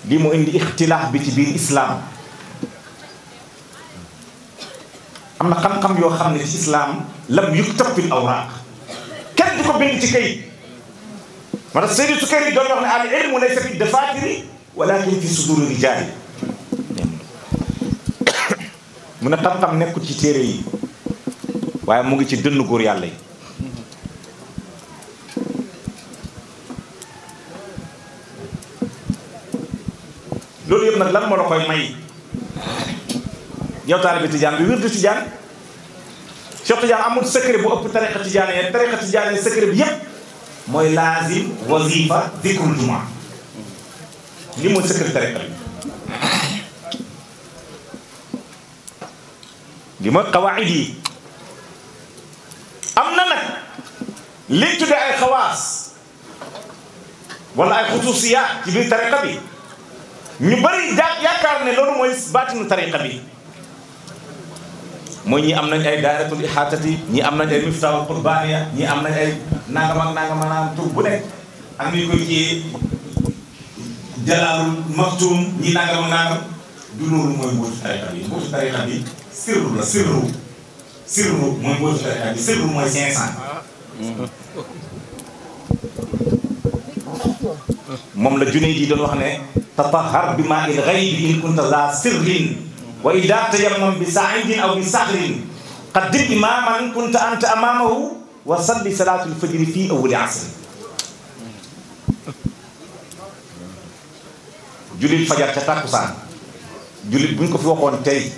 lii moo indi ixtilaaf bi ci biir islam am na xam-xam yoo xam ne ci islam lam yuktab fil awraaq kenn du ko bind ci kayit moo tax Seydou Sukayri doon wax ne al ilmu laysa fi dafatiri walakin fi suduri rijaali mu ne xam-xam nekkul ci téere yi waaye mu ngi ci dënnu góor yàlla yi loolu yëpp nag lan moo la koy may yow taalibe Tijaan bi wirdu Tijaan Cheikh Tijaan amul secret bu ëpp tariqa Tijaan yi tariqa Tijaan yi secret bi yëpp mooy laazim wazifa zikrul jumaa li mooy secret tariqa bi li mooy qawaid yi am na nag liñ tuddee ay xawaas wala ay xususiyaat ci biir tariqa bi ñu bëri yaakaar ne loolu mooy baatinu tariqa bi mooy ñi am nañ ay daayratul ihaatati ñi am nañ ay miftahul qurbaaniya ñi am nañ ay nangam ak nangam maanaam tur bu nekk ak ñu koy ci jalaalul maktum ñi nangam ak nangam du loolu mooy mbootu tariqa bi mbootu tariqa bi sirru la sirru mooy mbootu tariqa bi sirru mooy 500 moom la Junayd yi doon wax ne tatahhar bi maa il ghaybi in kunta za sirrin wa ida tayammam bi sa'idin aw bi sahrin qaddim imaman kunta anta amamahu wa salli salatul fajri fi awwali asri julit fajar ca tàkkusaan julit buñ ko fi waxoon tey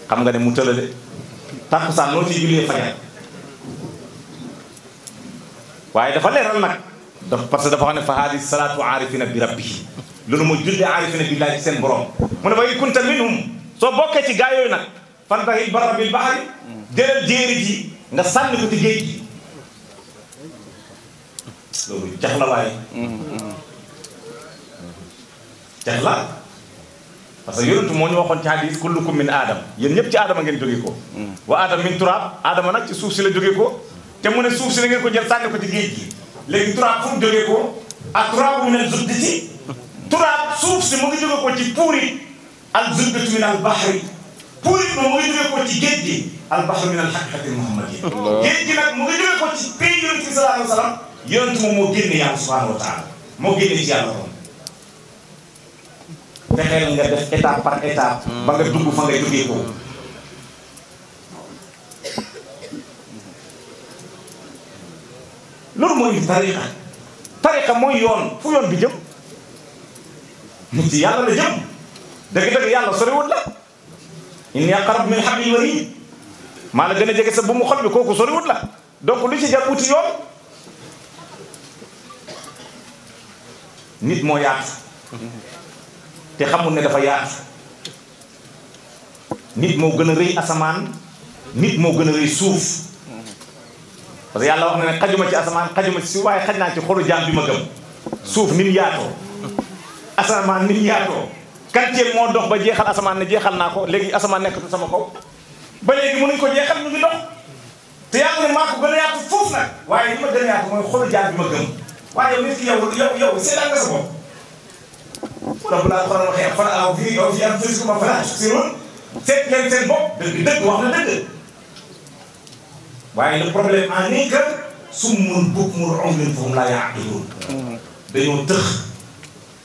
xam nga ne mu tëlale tàkkusaan noo ci julee fajar waaye dafa leeral nag parce que dafa xam ne fa haadi salaatu aarifina bi rabbi loolu mooy julli aarifina billahi ci seen borom mu ne way kunta minhum soo bokkee ci gaa yooyu nag fantahi barra bil bahri jëlal jéeri ji nga sànni ko ci géej gi loolu cax la waaye cax la parce que yonentu moo ñu waxoon ci hadis kullukum min aadam yéen ñëpp ci aadama ngeen jógee ko wa aadam min turaab aadama nag ci suuf si la jógee ko te mu ne suuf si la ngeen ko jël sànni ko ci géej gi léegi turaab fu mu jógee ko ak turaabu min al zubdati turaab suuf si mu ngi jógee ko ci puurit al zubdatu min al bahri puurit moom mu ngi jógee ko ci géej gi al bahru min al haqiqati muhammadiyya géej gi nag mu ngi jógee ko ci pays yonent bi sallallahu alayhi wa sallam yonent moom moo génne yàlla subhanahu wa taala moo génne ci yàlla moom fexeel nga def étape par étape ba nga dugg fa nga jógee ko loolu mooy tariqa mooy yoon fu yoon bi jëm nit ci yàlla la jëm dëgg-dëgg yàlla soriwul la inni aqrab min hablil warid maa la gën a jege sa bu mu xol bi kooku soriwul la donc lu ci jar uti yoon nit moo yaatu te xamul ne dafa yaatu nit moo gën a rëy asamaan nit moo gën a rëy suuf parce que yàlla wax na ne xajuma ci asamaan xajuma ci suuf waaye xaj naa ci xolu jaam bi ma gëm suuf ni mu yaatoo asamaan ni mu yaatoo quartier moo dox ba jeexal asamaan ne jeexal naa ko léegi asamaan nekkatu sama kaw ba léegi mënuñ ko jeexal ñu ngi dox te yàlla ne maa ko gën a yaatu foofu nag waaye li ma gën a yaatu mooy xolu jaam bi ma gëm waaye yow nit ki yow seetaan nga sa bopp rabu laa xoolal waxee fan aw fii yow fii am fii ma fanaan si loolu seet leen seen bopp dëgg wax na dëgg waaye le problème en est que summun bukmun umyun fahum laa ya'qiluun dañoo tëx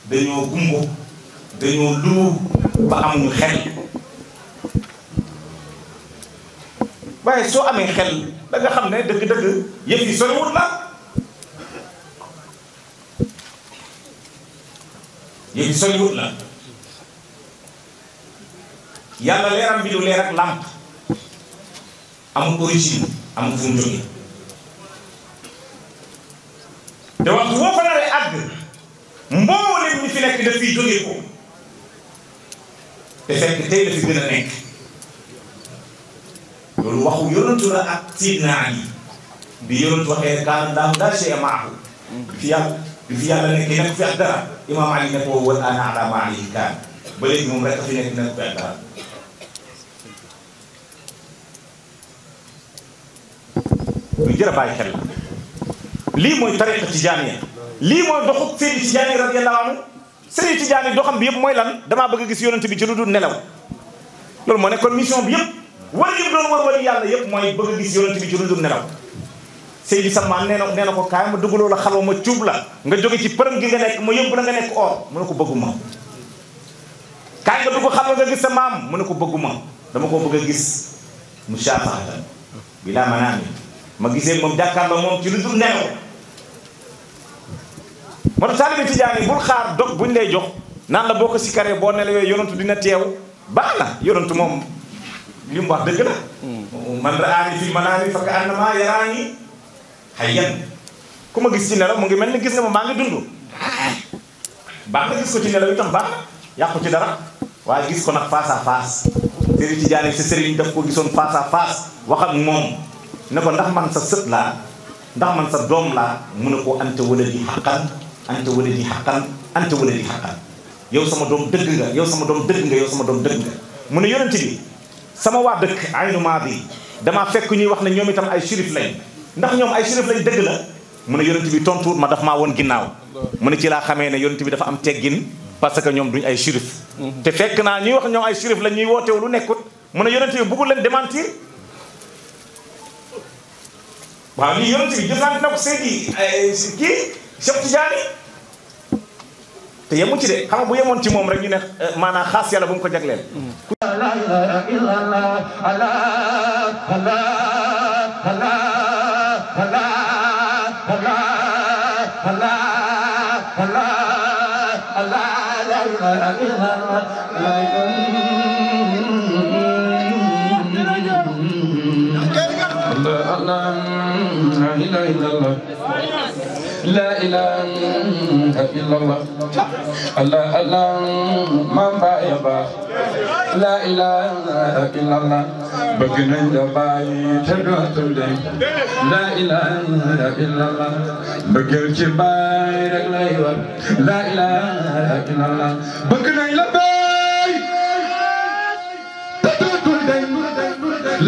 dañoo gumbo dañoo lu ba amuñu xel waaye soo amee xel da nga xam ne dëgg-dëgg yëf yi soriwul la yëf yi soriwul la yàlla leeram bi du leer ak làmp amul origine amul fu mu jógee te waxtu boo fa naree àgg mboolem ñi fi nekk daf fiy jógee ko te fekk tey la fi gën a nekk loolu waxu yonantu la ak Sidna Ali bi yonantu waxee kaana daaw daa shay'a maahu bi fi yàlla nekk fi ak dara imaam Ali ne ko wal aana alaa maa alayhi kaan ba léegi moom rek a fi nekk fi ak dara lu jërë bàyyi xel la lii mooy tariqa tijaaniya lii mooy doxu Seydi Tijaani radiyallahu anhu Seydi Tijaani doxam bi yëpp mooy lan damaa bëgg a gis yonent bi ci lu dul nelaw loolu moo nekkoon mission bi yëpp war yëpp doon war wali yàlla yëpp mooy bëgg a gis yonent bi ci lu dul nelaw Seydi Samaan nee na ko kaay ma duggaloo la xalwa ma cuub la nga jóge ci përëm gi nga nekk ma yóbbu la nga nekk or mu ne ko bëgguma kaay nga dugg xalwa nga gis sa maam mu ne ko bëgguma dama ko bëgg a gis mushaafaatan bilaa manaami ma gisee moom jàkkaarloo moom ci lu dul nelaw moo tax taalibe Tijaani bul xaar dog buñ lay jox naan la boo ko sikaree boo nelawee yonantu dina teew baax na yonantu moom li mu wax dëgg la man ra'aani fil manaami fa ka'annamaa yaraani hayyan ku ma gis ci nelaw mu ngi mel ni gis nga ma maa ngi dund baax na gis ko ci nelaw itam baax na yàqu ci dara waaye gis ko nag face à face Seydi Tijaani sa sëriñ daf ko gisoon face à face wax ak moom ne ko ndax man sa sët laa ndax man sa doom laa mu ne ko anta waladi haqqan anta waladi haqqan anta waladi haqqan yow sama doom dëgg nga yow sama doom dëgg nga yow sama doom dëgg nga mu ne yonent bi sama waa dëkk Aynu Maadi damaa fekk ñuy wax ne ñoom itam ay shérif lañ ndax ñoom ay shérif lañ dëgg la mu ne yonent bi tontuwut ma daf maa woon ginnaaw mu ne ci laa xamee ne yonent bi dafa am teggin parce que ñoom duñ ay shérif te fekk naa ñuy wax ñoom ay shérif lañ ñuy wootewu lu nekkut mu ne yonent bi bëggul leen démentir waaw lii yonent bi jëflante na ko Seydi kii Cheikh Tidiane te yemu ci de xam nga bu yemoon ci moom rek ñu ne maanaam xaas yàlla bu mu ko jagleel. la ilaha illallah لا إله إلا الله الله الله ما بايبا لا إله إلا الله بغنا باي تدوتل لا إله إلا الله بغل ci باي rek lay wax لا إله إلا الله بغنا la باي تدوتل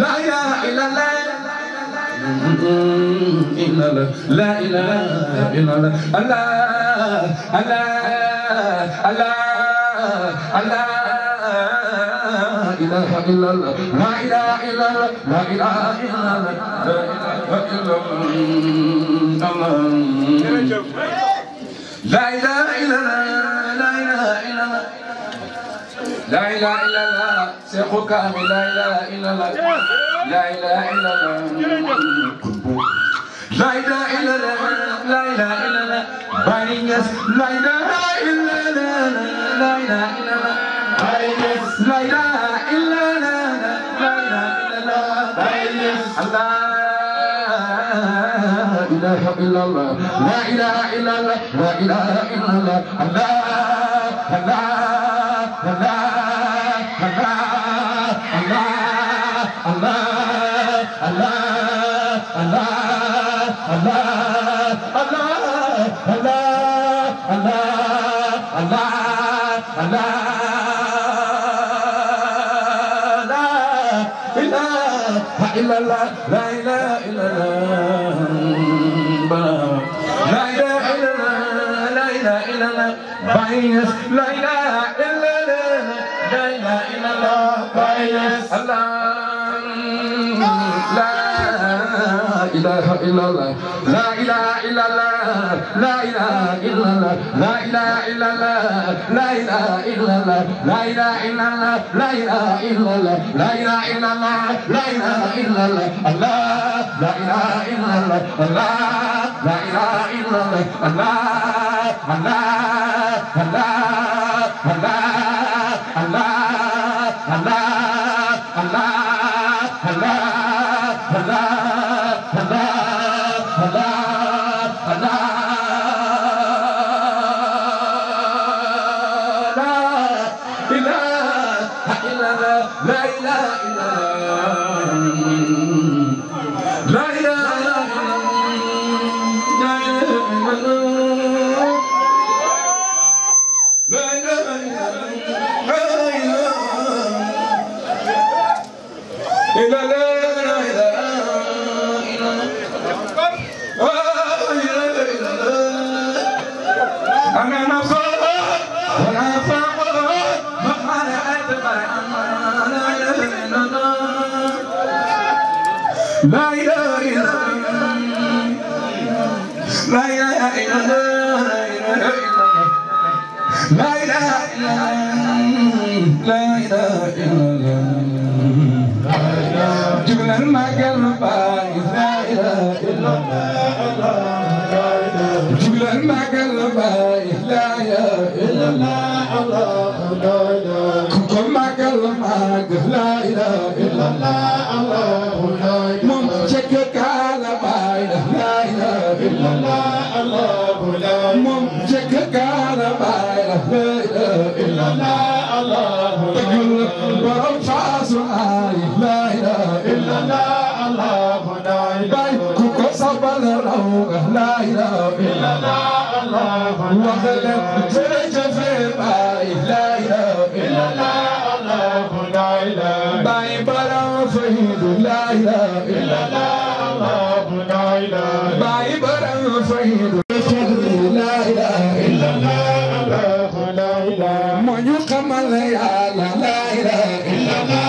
لا إله إلا الله إلا الله لا إله إلا الله الله الله الله الله إله إلا الله لا إله إلا الله لا إله إلا الله لا إله إلا الله لا إله إلا الله لا إله إلا الله لا إله إلا الله شيخ كامل لا إله إلا الله لا إله إلا الله لا إله إلا الله لا إله إلا الله بارينس لا إله إلا الله لا إله إلا الله بارينس لا إله إلا الله لا إله إلا الله بارينس الله لا إله إلا الله لا إله إلا الله لا إله إلا الله الله الله إلا الله لا إله إلا الله لا إله إلا الله لا إله إلا الله بايس لا إله إلا الله لا إله إلا الله بايس الله لا إله إلا الله لا إله إلا الله لا إله إلا الله لا إله إلا الله لا إله إلا الله لا إله إلا الله لا إله إلا الله لا إله إلا الله لا إله إلا الله الله لا إله إلا الله الله لا إله إلا الله الله الله الله الله الله لا إله إلا الله لا إله إلا الله لا إله إلا الله لا إله إلا الله جبل المكان بايز لا إله إلا الله جبل المكان بايز لا إله إلا الله كم مكان بايز لا إله إلا الله ممسك على بايز لا إله إلا الله ممسك على بايز لا إله إلا الله تقول برفع سؤال لا إله إلا الله باي كوكو صبر روح لا إله إلا الله وخلق جرج في باي لا إله إلا الله باي برا فيد لا إله إلا الله باي برا فيد لا إله إلا الله ما يقمل يا لا إله إلا الله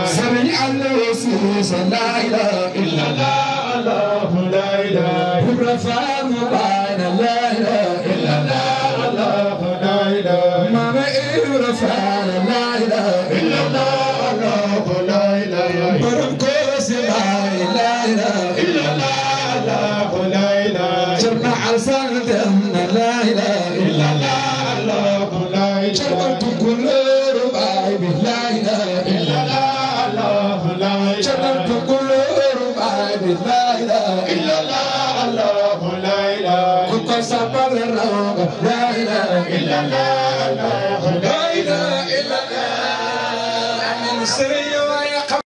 سمع الوسوس لا إله إلا الله رفع مبين لا إله إلا الله ما رفع لا إله إلا الله بركوس لا إله إلا الله جمع سلطنا لا إله إلا الله جمعت كل رباعي لا إله إلا الله جمعت كل رباعي لا إله إلا الله كنت سبب الروض لا إله إلا الله لا إله إلا الله